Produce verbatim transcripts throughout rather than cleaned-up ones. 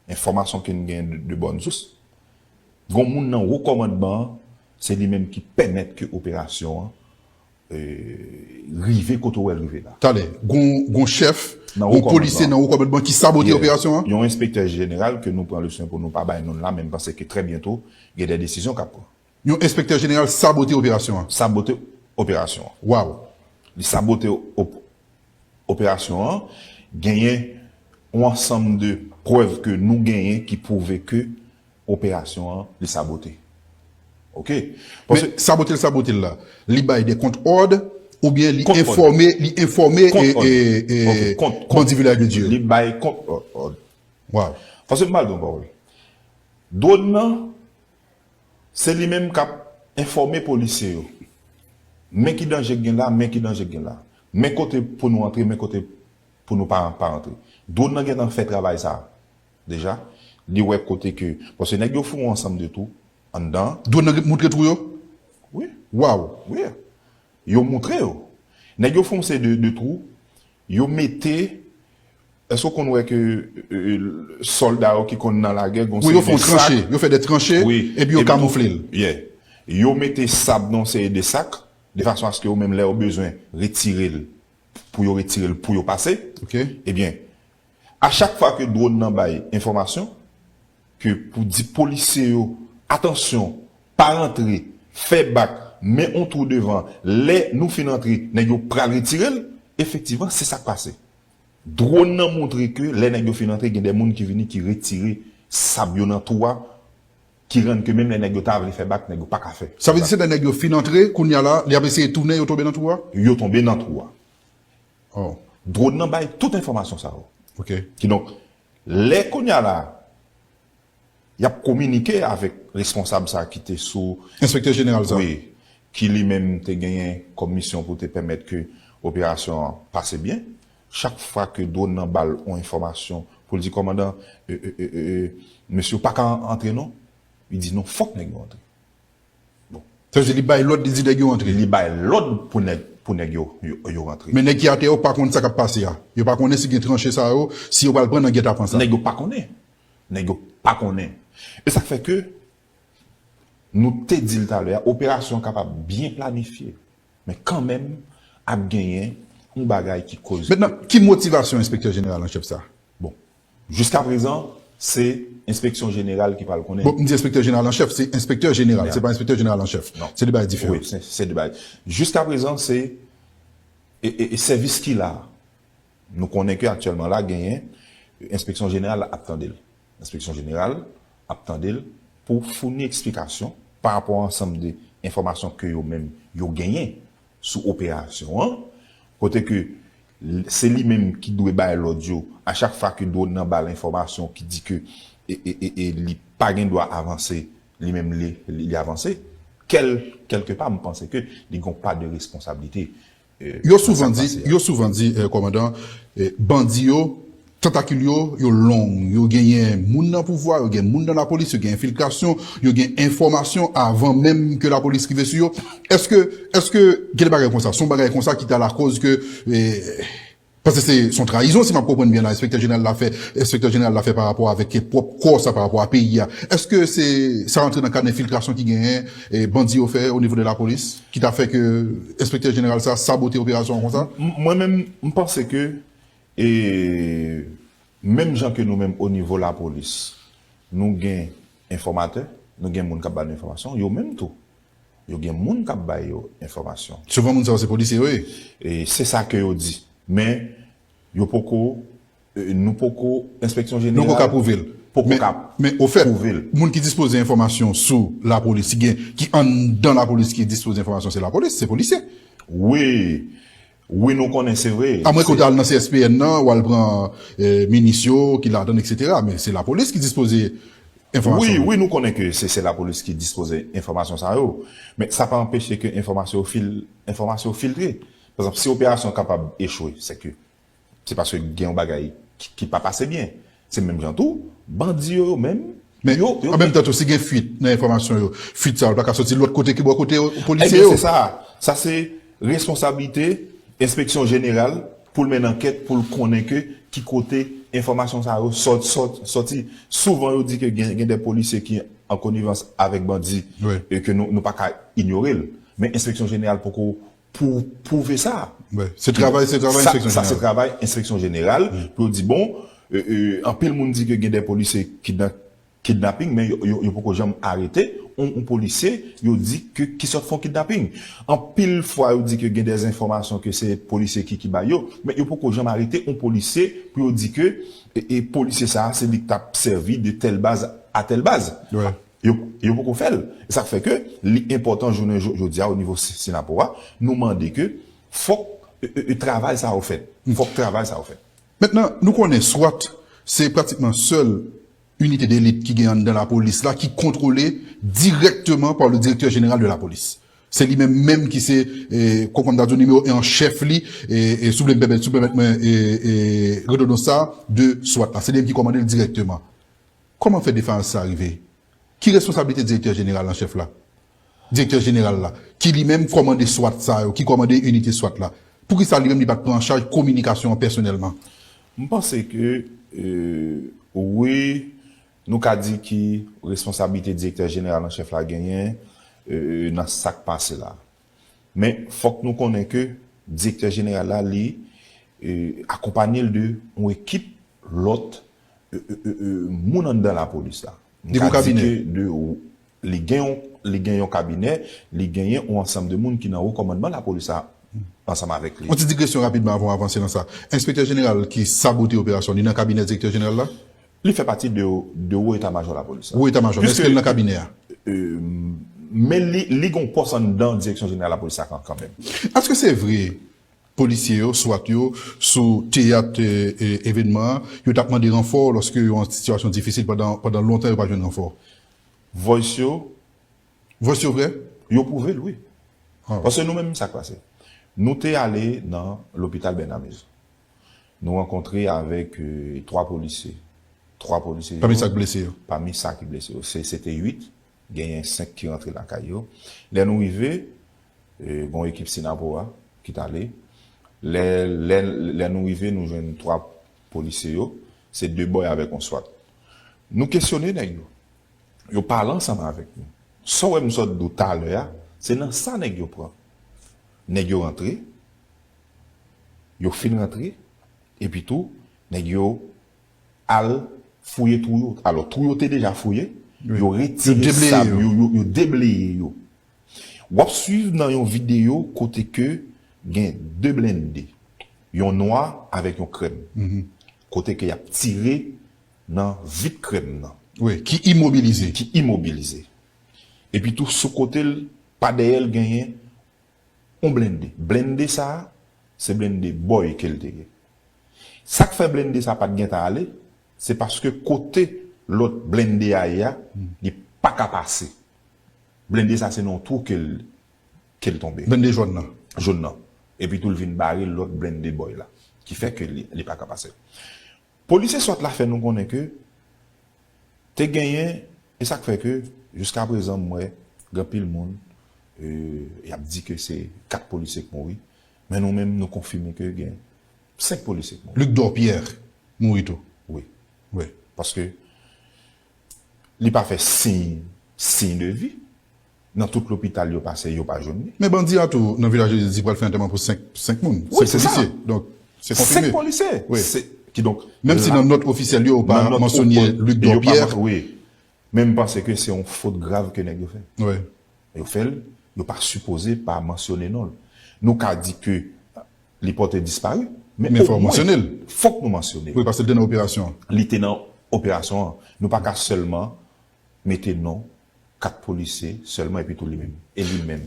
enfòmasyon ke n gen de, de bòn sous, gon moun nan wo kòmandman an, se li menm ki pèmèt ke operasyon an, e, rive kote w wè l rive la. Talè, gon, gon chèf, gon polisye nan wo kòmandman ki sabote operasyon an? Yon enspektè jeneral ke nou pran le swen pou nou pa bay non l la, men m panse ke trè byento, gen de desizyon k ap pran. Yon enspektè jeneral sabote operasyon an? Sabote operasyon an. Waw. Li sabote op-, operasyon an, genyen yon ansanm de prèv ke nou genyen ki pwouve ke operasyon an, li sabote. Oke? Men sabote l, sabote l la, li bay de kont òd, oubyen li enfòme, li enfòme, e, e, e, bandi Vilaj de Dye yo? Li bay kont òd. Waw. Paske m pral di yon pawòl. Dwòn nan, se li menm k ap enfòme polisye yo. Men ki danje k gen la, men ki danje k gen la. Men kote pou nou antre, men kote pou nou pa, pa antre. Dwòn nan gentan fè travay sa a. Deja, li wè kote ke, paske nèg yo fè yon ansanm de twou anndan. Dwòn nan moutre twou yo? Wi. Waw. Wi. Yo moutre yo. Nèg yo fè yon seri de, de twou, yo mete, èske w konn wè ke, e, e, sòlda yo ki konn nan lagè, gon seri de sak. Wi, yo fè yon tranche, yo fè de tranche, epi yo kamoufle l. Yeah. Yo mete sab nan yon seri de sak, de fason aske yo menm lè yo bezwen retire l, pou yo retire l, pou yo pase. Oke. Ebyen, a chak fwa ke dwòn nan bay enfòmasyon, ke pou di polisye yo, "Atansyon, pa rantre, fè bak, men on twou devan, lè nou fin antre, nèg yo pral retire l," efektivman, se sa k pase. Dwòn nan montre ke lè nèg yo fin antre, gen de moun ki vini, ki retire sab yo nan twou a, ki rann ke menm lè nèg yo ta vle fè bak, nèg yo pa ka fè. Sa vle di se lè nèg yo fin antre, kounye a la, lè y ap eseye tounen, yo tonbe nan twou a? Yo tonbe nan twou a. Oh. Dwòn nan bay tout enfòmasyon sa yo. Oke. Kidonk, lè kounye a la, y ap kominike avèk responsab sa ki te sou... Enspektè jeneral sa. Wi, ki li menm te genyen kòm misyon pou te pèmèt ke operasyon an pase byen. Chak fwa ke dwòn nan ba l yon enfòmasyon pou l di, "Kòmandan, e, e, e, e, e, mesye yo pa ka antre non," li di, "Non, fòk nèg yo antre." Bon. Sa vle di li bay lòd, li di nèg yo antre. Li bay lòd pou nèg, pou nèg yo, yo, yo rantre. Men nèg ki atè yo pa konn sa k ap pase a. Yo pa konnen si gen tranche sa yo, si yo pral pran nan gètapan sa. Nèg yo pa konnen. Nèg yo pa konnen. E sa k fè ke nou te di l talè a, operasyon an kapab byen planifye, men kanmenm ap genyen yon bagay ki koz. Mentnan, ki motivasyon enspektè jeneral an chèf sa? Bon, jiskaprezan, se enspeksyon jeneral ki pral konnen. Bon, m di enspektè jeneral an chèf, se enspektè jeneral, se pa enspektè jeneral an chèf. Non. Se de bagay diferan. Wi, se, se de bagay. Jiskaprezan, se, e, e, e sèvis ki la. Nou konnen ke aktyèlman la, genyen, enspeksyon jeneral la ap tande l. Enspeksyon jeneral ap tande l pou founi eksplikasyon pa rapò a ansanm de enfòmasyon ke yo menm yo genyen sou operasyon an, kote ke l-, se li menm ki dwe bay lòd yo a chak fwa ke dwòn nan ba l enfòmasyon ki di ke e, e, e, e li pa gen dwa avanse, li menm li, li, li avanse, kèl, kèlkepa, m panse ke li gen yon pa de responsablite. Yo souvan di, yo souvan di, eh, kòmandan, eh, bandi yo, tantakil yo, yo long, yo genyen moun nan pouvwa, yo gen moun nan lapolis, yo gen enfiltrasyon, yo gen enfòmasyon avan menm ke lapolis rive sou yo. Èske, èske gen de bagay konsa, se yon bagay konsa ki ta lakòz ke, eh, paske se, se yon trayizon, si m ap konprann byen la, enspektè jeneral la fè, enspektè jeneral la fè pa rapò avèk pwòp kò sa, pa rapò a peyi a. Èske se, sa rantre nan kad enfiltrasyon ki genyen, eh, bandi yo fè o nivo de lapolis? Ki ta fè ke enspektè jeneral sa sabote operasyon an konsa? M-, mwen menm, m panse ke, e, menm jan ke nou menm o nivo lapolis, nou gen enfòmatè, nou gen moun k ap ba nou enfòmasyon, yo menm tou, yo gen moun k ap ba yo enfòmasyon. Souvan moun sa yo se polisye yo ye. E se sa ke yo di. Men, yo poko, e, nou poko, enspeksyon jeneral poko ka pwouve l. Poko ka pwouve l. Men, men, ofèt, moun ki dispoze enfòmasyon sou lapolis, ki gen, ki anndan lapolis ki dispoze enfòmasyon, se lapolis, se polisye. Wi. Wi, nou konnen, se vre. Amwen ke w ta al nan C S P N nan, w al pran, e, minis yo ki ladan l, etsetera. Men se lapolis ki dispoze enfòmasyon. Wi, wi, nou konnen ke se, se lapolis ki dispoze enfòmasyon sa yo. Men sa pa anpeche ke enfòmasyon yo fil-, enfòmasyon yo filtre. Pa egzanp, si operasyon kapab echwe, se ke se paske gen yon bagay ki, ki pa pase byen. Se menm jan tou, bandi yo, yo menm, men yo, yo, an menm tan tou, si gen fuit nan enfòmasyon yo, fuit sa yo pa ka soti lòt kote ke bò kote yo, polisye yo. Ebyen, se sa. Sa se responsablite enspeksyon jeneral pou l mennen ankèt, pou l konnen ke ki kote Enfòmasyon sa yo sòt, sòt, sòti. Souvan, yo di ke gen, gen de polisye ki an konivans avèk bandi, e ke nou, nou pa ka inyore l. Men Enspeksyon Jeneral poko pou, pwouve sa. Se travay, se travay Enspeksyon Jeneral. Sa, se travay Enspeksyon Jeneral pou yo di, bon, e, e, anpil moun di ke gen de polisye kidna-, kidnaping, men yo, yo, yo poko janm arete yon, yon polisye, yo di ke ki sòt fè yon kidnaping. Anpil fwa, yo di ke gen de enfòmasyon ke se polisye ki, ki bay yo, men yo poko janm arete yon polisye pou yo di ke, e, e, polisye sa a, se li k t ap sèvi de tèl baz a tèl baz. Yo, yo poko fè l. E sa k fè ke li enpòtan jounen jo-, jodi a, o nivo si-, Synapoha, nou mande ke fòk, e, e, e, travay sa yo fèt. Fòk travay sa yo fèt. Mentnan, nou konnen swat se pratikman sèl inite delit ki gen anndan lapolis la, ki kontwole dirèkteman pa le directeur général de la police. Se li menm menm ki se, e, kòm, kòm ta di, nimewo en an chèf li, e, e, si w vle m pèmèt, si w pèmèt mwen, e, e, redondan sa, de swat la. Se li menm ki kòmande l dirèkteman. Kòman fè defayans sa rive? Ki responsablite direktè jeneral an chèf la? Direktè jeneral la, ki li menm kòmande swat sa yo, ki kòmande inite swat la, poukisa li menm li pa t pran an chaj kominikasyon an pèsonèlman? M panse ke, e, wi, nou ka di ki responsablite direktè jeneral an chèf la genyen, e, nan sa k pase la. Men fòk nou konnen ke direktè jeneral la, li, e, akonpanye l de yon ekip lòt, e, e, e, e, moun anndan lapolis la. M ka di ke de, li gen yon, li gen yon kabinè, li genyen yon ansanm de moun ki nan wo kòmandman lapolis la ansanm avèk li. Yon ti digresyon rapidman avan w avanse nan sa. Enspektè jeneral ki sabote operasyon, li nan kabinè direktè jeneral la? Li fè pati de, de wo eta majò lapolis la. Wo eta majò, men èske l nan kabinè a? E, men li, li gen yon pòs anndan direksyon jeneral lapolis la kan, kanmenm. Èske se vre polisye yo, swat yo, sou teyat, e, e, evènman an, yo t ap mande ranfò lòske yo an sitiyasyon difisil pandan, pandan lontan yo pa jwenn ranfò? Voice yo. Voice yo vrè? Yo pwouve l, wi. Paske nou menm, sa k pase? Nou te ale nan lopital Bènamezon. Nou rankontre avèk, e, twa polisye. Twa polisye yo. Pami sa k blese yo? Pami sa ki blese yo. Se, se te uit, genyen senk ki rantre lakay yo. Lè nou rive, e, gen yon ekip Synapoha ki t ale. Lè, lè, lè nou rive, nou jwenn twa polisye yo. Se de bòy avèk yon swat. Nou kesyone nèg yo. Yo pale ansanm avèk nou. Sa w wè m sot di w talè a, se nan sa nèg yo pran. Nèg yo rantre, yo fin rantre, epi tou, nèg yo al fouye twou yo. Alò, twou yo te deja fouye, yo retire sab yo, yo, yo debleye yo. W ap swiv nan yon videyo kote ke gen de blende, yon nwa avèk yon krèm, kote ke y ap tire nan vit krèm nan. Wi, ki imobilize. Ki imobilize. Epi tou, sou kote l, pa dèyè l, genyen yon blende. Blende sa a, se blende bòy ke l te ye. Sa k fè blende sa a pa t gentan ale, se paske kote lòt blende a ye a, li pa ka pase. Blende sa a, se nan yon twou ke l, ke l tonbe. Blende jòn nan. Jòn nan. Epi tou, l vin bare lòt blende bòy la, ki fè ke li, li pa ka pase. Polisye swat la fè nou konnen ke te genyen, e sa k fè ke, jiskaprezan, m wè gen anpil moun, e, y ap di ke se kat polisye k mouri, men nou menm, nou konfime ke gen senk polisye k mouri. Luc Dorpierre mouri tou. Wi. Wi. Paske li pa fè siy, siy de vi. Nan tout lopital yo pase, yo pa jwenn li. Men bandi a tou, nan Vilaj de Dye, di pral fè antèman pou senk, senk moun. Wi, se sa. Senk polisye. Donk, se konfime. Senk polisye. Wi. Se, kidonk, menm si nan nòt ofisyèl yo, yo pa mansyone Luc Dorpierre. Wi. Men m panse ke se yon fot grav ke nèg yo fè. Wi. Yo fè l, yo pa sipoze pa mansyone non l. Nou ka di ke li pòte dispari, men fòk nou mansyone l. Fòk nou mansyone l. Wi, paske l te nan operasyon an. Li te nan operasyon an. Nou pa ka sèlman mete non kat polisye sèlman epi tou li menm. E li menm.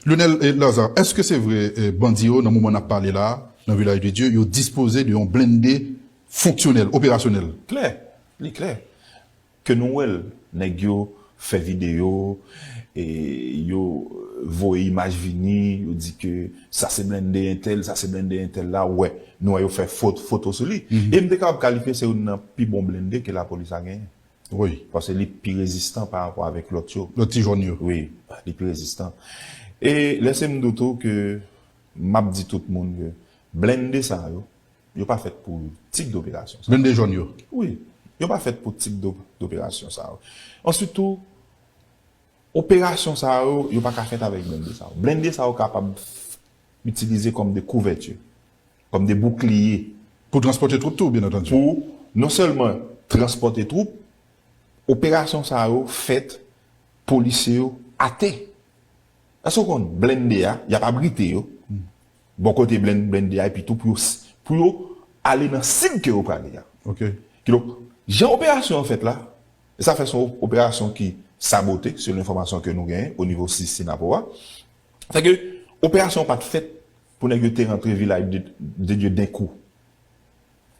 Lionel, e, Lazarre, èske se vre, e, bandi yo, nan moman n ap pale la, nan Vilaj de Dye, yo dispoze de yon blende fonksyonèl, operasyonèl? Klè, li klè. Ke nou wè l, nèg yo fè videyo, e yo voye imaj vini, yo di ke sa se blende entèl, sa se blende entèl la, wè, nou wè yo fè fot-, foto sou li. E m te kapab kalifye se youn nan pi bon blende ke lapolis la genyen. Wi. Paske li pi rezistan pa rapò avèk lòt yo. Lòt ti jòn yo. Wi, li pi rezistan. E lèse m di w tou ke m ap di tout moun ke blende sa yo, yo pa fèt pou tip doperasyon sa. Blende jòn yo. Wi, yo pa fèt pou tip do- doperasyon sa yo. Answit tou, operasyon sa yo, yo pa ka fèt avèk blende sa yo. Blende sa yo kapab itilize kòm de kouvèti, kòm de boukliye. Pou transpòte twoup tou, byen antandi. Pou non sèlman transpòte twoup, operasyon sa yo fèt, polisye yo ate. Èske w konn blende a, y ap abrite yo bò kote blende a, epi tou pou yo, pou yo ale nan sid ke yo prale a. Ok. Kidonk, jan operasyon an fèt la, e sa fè se yon operasyon ki sabote, selon enfòmasyon ke nou genyen o nivo sis Sinapo a. Fè ke operasyon an pa t fèt pou nèg yo te rantre Vilaj de, de Dye denkou.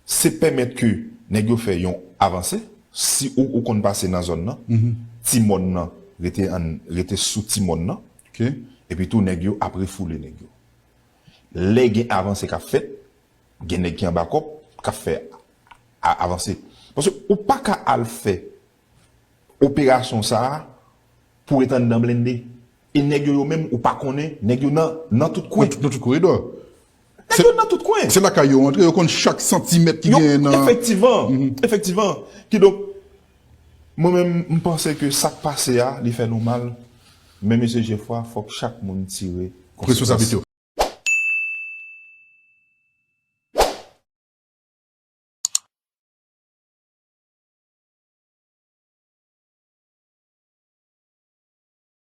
Se pèmèt ke nèg yo fè yon avanse. Si ou, ou konn pase nan zòn nan, ti mòn nan rete, an, rete sou ti mòn nan. Ok. Epi tou, nèg yo ap refoule nèg yo. Lè gen avanse k ap fèt, gen nèg ki anba kòb k ap fè a- avanse. Paske ou pa ka al fè operasyon sa a pou ret anndan blende. E nèg yo, yo menm, ou pa konnen, nèg yo nan, nan tout kwen. Nan tout koridò. Nèg yo nan tout kwen. Se lakay yo antre, yo konn chak santimèt ki genyen nan. Efektivman, efektivman. Kidonk, mwen menm, m panse ke sa k pase a, li fè nou mal. Men mesye Jefwa, fòk chak moun tire Responsablite yo.